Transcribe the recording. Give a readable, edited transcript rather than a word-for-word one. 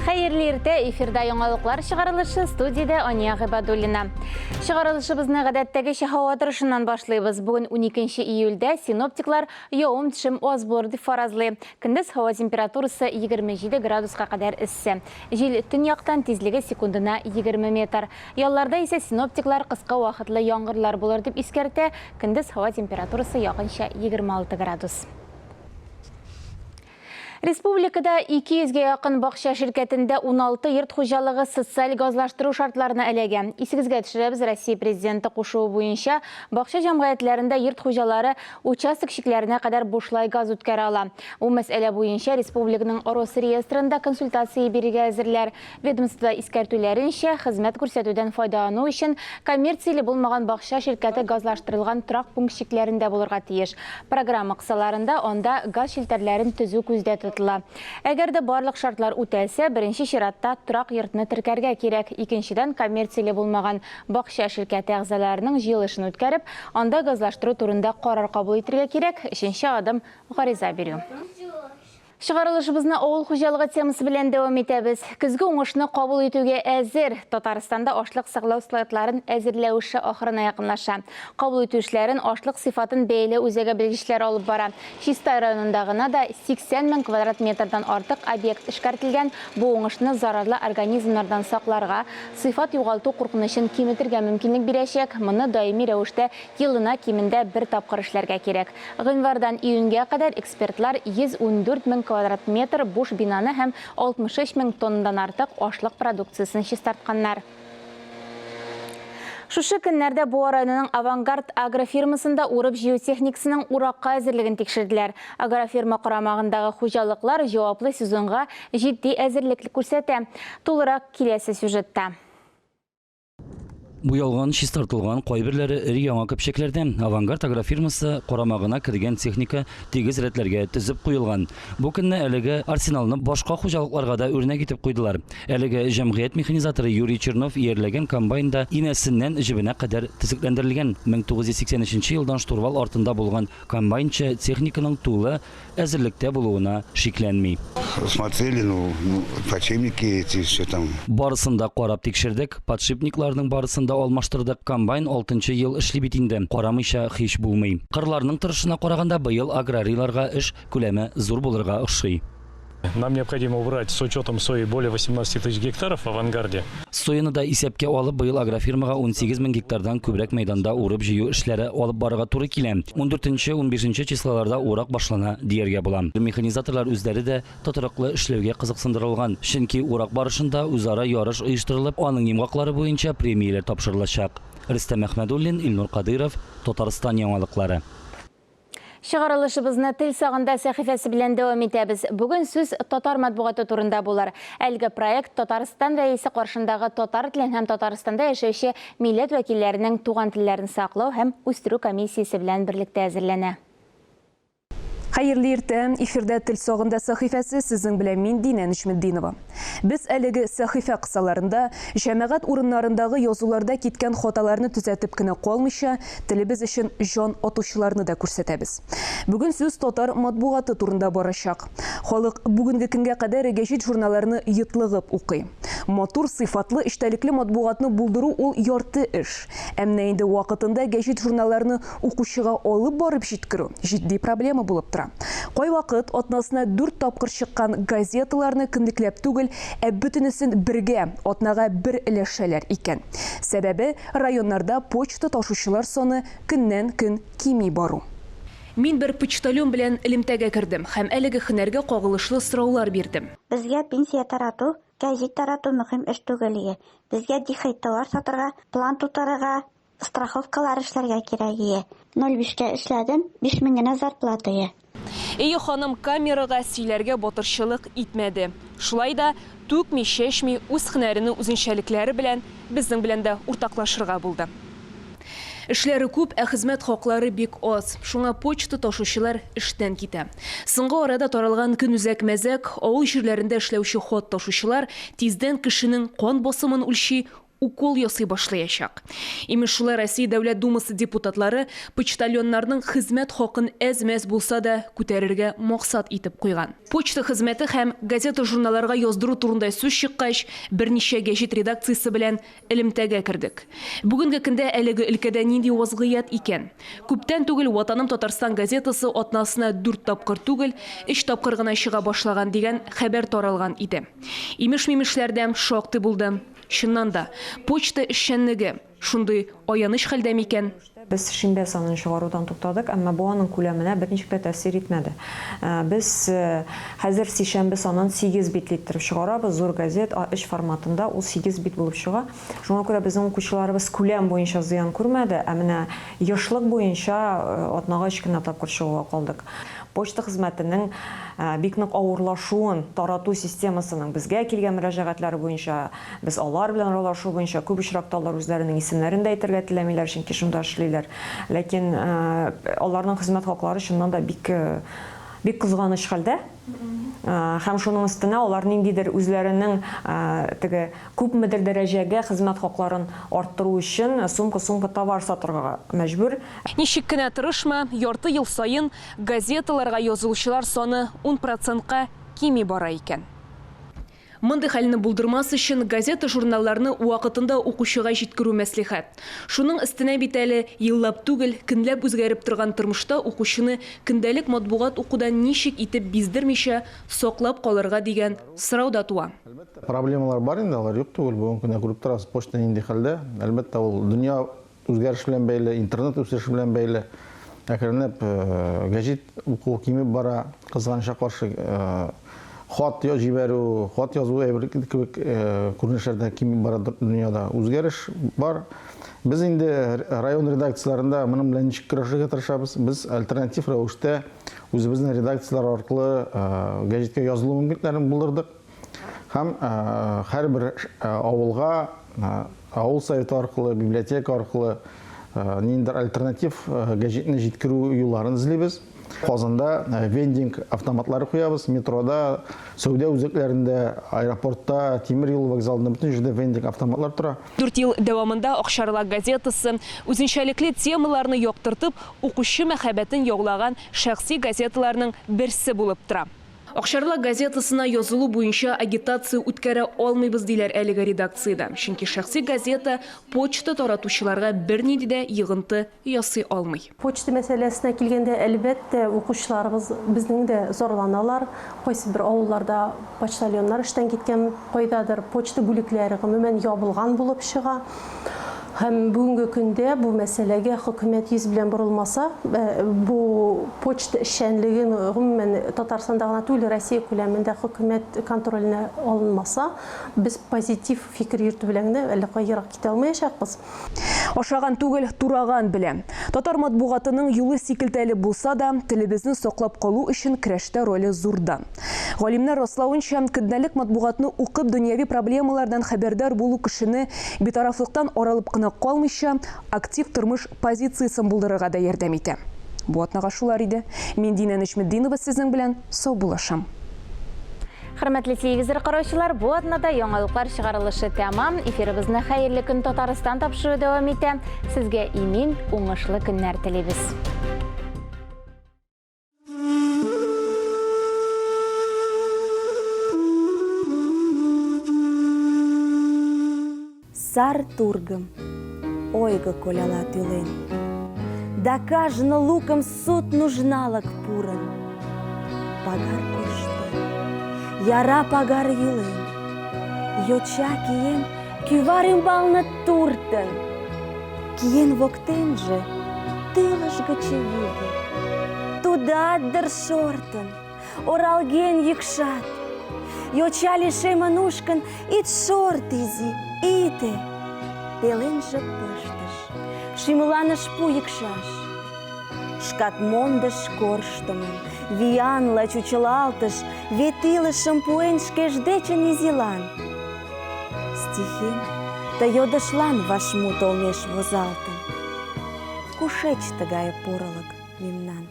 Хәерле иртә, эфирда яңалыклар чыгарылышы, студиядә Ания Гыйбадуллина. Чыгарылышыбызны гадәттәгечә һава торышыннан башлыйбыз. Бүген 12 июльдә синоптиклар явым-төшем аз булыр дип фаразлый. Көндез һава температурасы 27 градуска кадәр эссе. Җил төньяктан, тизлеге секундына 20 метр. Ялларда исә синоптиклар кыска вакытлы яңгырлар булыр дип искәртә, көндез һава температурасы якынча 26 градус. Республикада 200 гә якын бакча ширкәтендә 16 йорт хуҗалыгы социаль газлаштыру шартларына эләгә. Исегезгә төшерәбез, Россия Президенты кушуы буенча бакча җәмгыятьләрендә йорт хуҗалары участок чикләренә кадәр бушлай газ үткәрә ала. Бу мәсьәлә буенча республиканың Росреестрында консультация бирергә әзерләр. Ведомствода искәртүләренчә, хезмәт күрсәтүдән файдалану өчен коммерцияле булмаган бакча ширкәте газлаштырылган торак пункт чикләрендә булырга тиеш. Программа кысаларында анда газ челтәрләрен төзү күздә тотыла. Әгәр дә барлык шартлар үтәлсә, беренче чиратта торак йортны теркәргә кирәк, икенчедән, коммерцияле булмаган бакча ширкәте әгъзаларының җыелышын үткәреп, анда газлаштыру турында карар кабул итергә кирәк, өченче адым, гариза бирү. Чыгарылышыбызны авыл хуҗалыгы темасы белән дәвам итәбез. Көзге уңышны кабул итүгә әзер. Татарстанда ашлык саклау складларын әзерләү эше ахырына якынлаша. Кабул итү эшләрен ашлык сыйфатын бәяләү үзәге белгечләре алып бара. Чистай районында гына да 80 мең квадрат метрдан артык объект эшкәртелгән. Бу уңышны зарарлы организмнардан сакларга, сыйфат югалту куркынычын киметергә мөмкинлек бирәчәк. Моны даими рәвештә елына кимендә бер тапкыр эшләргә кирәк. Гыйнвардан июньгә кадәр экспертлар 114 мең квадрат метр буш бинаны һәм 63 мең тоннадан артык ашлык продукциясен чистартканнар. Шушы көннәрдә Буа районының Авангард агрофирмасында урып-җыю техникасының уракка әзерлеген тикшерделәр. Агрофирма карамагындагы хуҗалыклар җаваплы сезонга җитди әзерлек күрсәтә. Тулырак киләсе сюжетта. Буялган, чистартылган, кайберләре өр-яңа көпчәкләрдә. Авангард агрофирмасы карамагына кергән техника тигез рәтләргә тезеп куелган. Бу көнне әлеге арсеналны башка хуҗалыкларга да үрнәк итеп куйдылар. Әлеге җәмгыять механизаторы Юрий Чернов иярләгән комбайн да инәсеннән җебенә кадәр төзекләндерелгән. 1983 елдан штурвал артында булган комбайнчы техниканың тулы әзерлектә булуына шикләнми. Смотрели, ну, подшипники эти, все там. Барысын да карап тикшердек, подшипникларның барысын да алмаштырдык. Комбайн алтынчы ел эшли бит инде, карамыйча һич булмый. Кырларның торышына караганда, быел аграрийларга эш күләме зур булырга охшый. Нам необходимо убрать с учетом сои более 18 тысяч гектаров в авангарде. Сояны да исәпкә алып, быел агрофирмага 18 мең гектардан күбрәк мәйданда урып-җыю эшләре алып барырга туры килә. Ундүртенче, унбишенче числоларда урак башлана, дияргә була. Механизаторлар үзләре дә тотрыклы эшләүгә кызыксындырылган, чөнки урак барышында үзара ярыш оештырылып, аның йомгаклары буенча премияләр тапшырылачак. Рөстәм Әхмәдуллин, Илнур Кадыйров, Татарстан яңалыклары. Чыгарылышыбызны Тел сагында сәхифәсе белән дәвам итәбез. Бүген сүз татар матбугаты турында булыр. Әлеге проект Татарстан Рәисе каршындагы татар телен һәм Татарстанда яшәүче милләт вәкилләренең туган телләрен саклау һәм үстерү комиссиясе белән берлектә әзерләнә. Хәерле иртә! Эфирда Тел сагында сәхифәсе, сезнең белән мин, Динә Нөҗметдинова. Без әлеге сәхифә кысаларында җәмәгать урыннарындагы язуларда киткән хаталарны төзәтеп кенә калмыйча, телебез өчен җан атучыларны да күрсәтәбез. Бүген сүз татар матбугаты турында барачак. Халык бүгенге көнгә кадәр гәҗит-журналларны йотлыгып укый. Матур, сыйфатлы, эчтәлекле матбугатны булдыру ул ярты эш. Ә менә инде вакытында гәҗит-журналларны укучыга алып барып җиткерү, җитди проблема булып тора. Кайвакыт атнасына дүрт тапкыр чыккан газеталарны көнлекләп түгел, ә бөтенесен бергә, атнага бер өләшәләр икән. Сәбәбе, районнарда почта ташучылар саны көннән-көн кими бару. Мин бер почтальон белән элемтәгә кердем һәм әлеге һөнәргә кагылышлы сораулар бирдем. Безгә пенсия тарату, гәзит тарату мөһим эш түгел ие. Безгә дихәй товар сатырга, план тутырырга, Страховкалар эшләргә кирәк ие. Ноль бишкә эшләдем, 5000 генә зарплата ие. Өе ханым камерага сөйләргә батырчылык итмәде. Шулай да, түкми-чәчми үз һөнәренең үзенчәлекләре белән безнең белән дә уртаклашырга булды. Эшләре күп, ә хезмәт хаклары бик аз. Шуңа почта ташучылар эштән китә. Соңгы арада таралган көнүзәк мәзәк, авыл җирләрендә эшләүче хат ташучылар тиздән кешенең кан басымын үлчи, укол ясый башлаячак. Имеш, шулай Россия Дәүләт Думасы депутатлары почтальоннарның хезмәт хакын әз-мәз булса да күтәрергә максат итеп куйган. Почта хезмәте һәм газета-журналларга яздыру турында сүз чыккач, берничә гәҗит редакциясе белән элемтәгә кердек. Бүгенге көндә әлеге өлкәдә нинди вазгыять икән? Күптән түгел Ватаным Татарстан газетасы атнасына дүрт тапкыр түгел, өч тапкыр гына чыга башлаган дигән хәбәр таралган иде. Имеш-мимешләр дә шактый булды. Чыннан да, почта эшчәнлеге шундый аяныч хәлдә микән? Без шимбә санын чыгарудан туктадык, әмма бу аның күләменә берничек тә тәэсир итмәде. Без хәзер сишәмбе санын сигез битле иттереп чыгарабыз, зур газет, А3 форматында, ул сигез бит булып чыга. Шуңа күрә безнең укучыларыбыз күләм буенча зыян күрмәде, ә менә ешлык буенча атнага өч кенә тапкыр чыгуга калдык. Почта хезмәтенең бик нык авырлашуын, тарату системасының безгә килгән мөрәҗәгатьләре буенча, без алар белән аралашу буенча, күп очракта алар үзләренең исемнәрен дә әйтергә теләмиләр, чөнки шунда эшлиләр. Ләкин аларның хезмәт хаклары чыннан да бик бик кызганыч хәлдә. Һәм шуның өстенә алар ниндидер үзләренең теге күпмедер дәрәҗәгә хезмәт хакларын арттыру өчен сумка-сумка товар сатырга мәҗбүр. Ничек кенә тырышма, ярты ел саен газеталарга язылучылар саны ун процентка кими бара икән. Мондый хәлне булдырмас өчен газета-журналларны вакытында укучыга җиткерү мәслихәт. Шуның өстенә бит әле еллап түгел, көнләп үзгәреп торган тормышта укучыны көндәлек матбугат укудан ничек итеп биздермичә саклап калырга дигән сорау да туа. Әлбәттә, проблемалар бар инде, алар юк түгел. Бүгенге көндә күреп торабыз, почта нинди хәлдә. Әлбәттә, ул дөнья Үзгәреш белән бәйле, интернет үсеше белән бәйле. Әкренләп гәҗит уку кимеп бара, кызганычка каршы хат җибәрү, хат язу әйбер кебек күренешләр дә кимеп бара дөньяда. Үзгәреш бар. Без инде район редакцияләрендә моның белән ничек көрәшергә тырышабыз? Без альтернатив рәвештә үзебезнең редакцияләр аркылы гәҗиткә язылу мөмкинлекләрен булдырдык. Һәм һәрбер авылга авыл советы аркылы, библиотека аркылы ниндидер альтернатив гәҗитне җиткерү юлларын эзлибез. Казанда вендинг автоматлары куябыз, метрода, сәүдә үзәкләрендә, аэропортта, тимер юл вокзалында бөтен җирдә вендинг автоматлар тора. Дүрт ел дәвамында Акчарлак газетасы, үзенчәлекле темаларны яктыртып, укучы мәхәббәтен яулаган шәхси газеталарның берсе булып тора. Акчарлак газетасына язылу буенча агитация үткәрә алмыйбыз, диләр әлеге редакциядә. Чөнки шәхси газета почта таратучыларга бернинди дә йогынты ясый алмый. Почта мәсьәләсенә килгәндә, әлбәттә, укучыларыбыз безнең дә зарланалар. Кайсыбер авылларда почтальоннар эштән киткән, кайдадыр почта бүлекләре гомумән ябылган булып чыга. Һәм бүгенге көндә бу мәсьәләгә хөкүмәт йөз белән борылмаса, бу почта эшчәнлеген гомумән Татарстанда гына түгел, Россия күләмендә хөкүмәт контроленә алынмаса, без позитив фикер йөртү белән генә әллә кая ерак китә алмаячакбыз. Ашаган түгел, тураган белә. Татар матбугатының юлы сикелтәле булса да, телебезне саклап калу өчен көрәштә роле зурдан. Галимнәр раславынча, көндәлек матбугатны укып дөньяви проблемалардан хәбәрдар булу кешене битарафлыктан аралып кына калмыйча, актив тормыш позициясен булдырырга да ярдәм итә. Бу атнага шулар иде. Мин Динә Нәҗметдинова сезнең белән саубуллашам. Хөрмәтле телевизор караучылар, бу атнада яңалыклар чыгарылышы тәмам. Эфирыбызны Хәерле көн Татарстан тапшыруы дәвам итә. Сезгә имин, уңышлы көннәр телибез. Сар тургым, ойго коляла тӱлен, Да кажне лукым суд нужналык пурын. Пагар корштен, яра пагар йӱлен, Йоча киен кӱвар ӱмбалне туртын. Киен воктенже тӱлыжгӧ чывиге, Тудат дыр шортын, оралген йӱкшат. Йоча лишемын ушкын, ит шорт, изи, ите! Пеленже пыштыш, шӱмлан ыш пу йӱкшаш. Шкат мондыш корштымым, виянла чучылалтыш, Вет илышым пуэн шкеж дечын изилан. Стихем ты йодышлан вашмут олмеш возалтын. Кушеч тыгае порылык мемнан?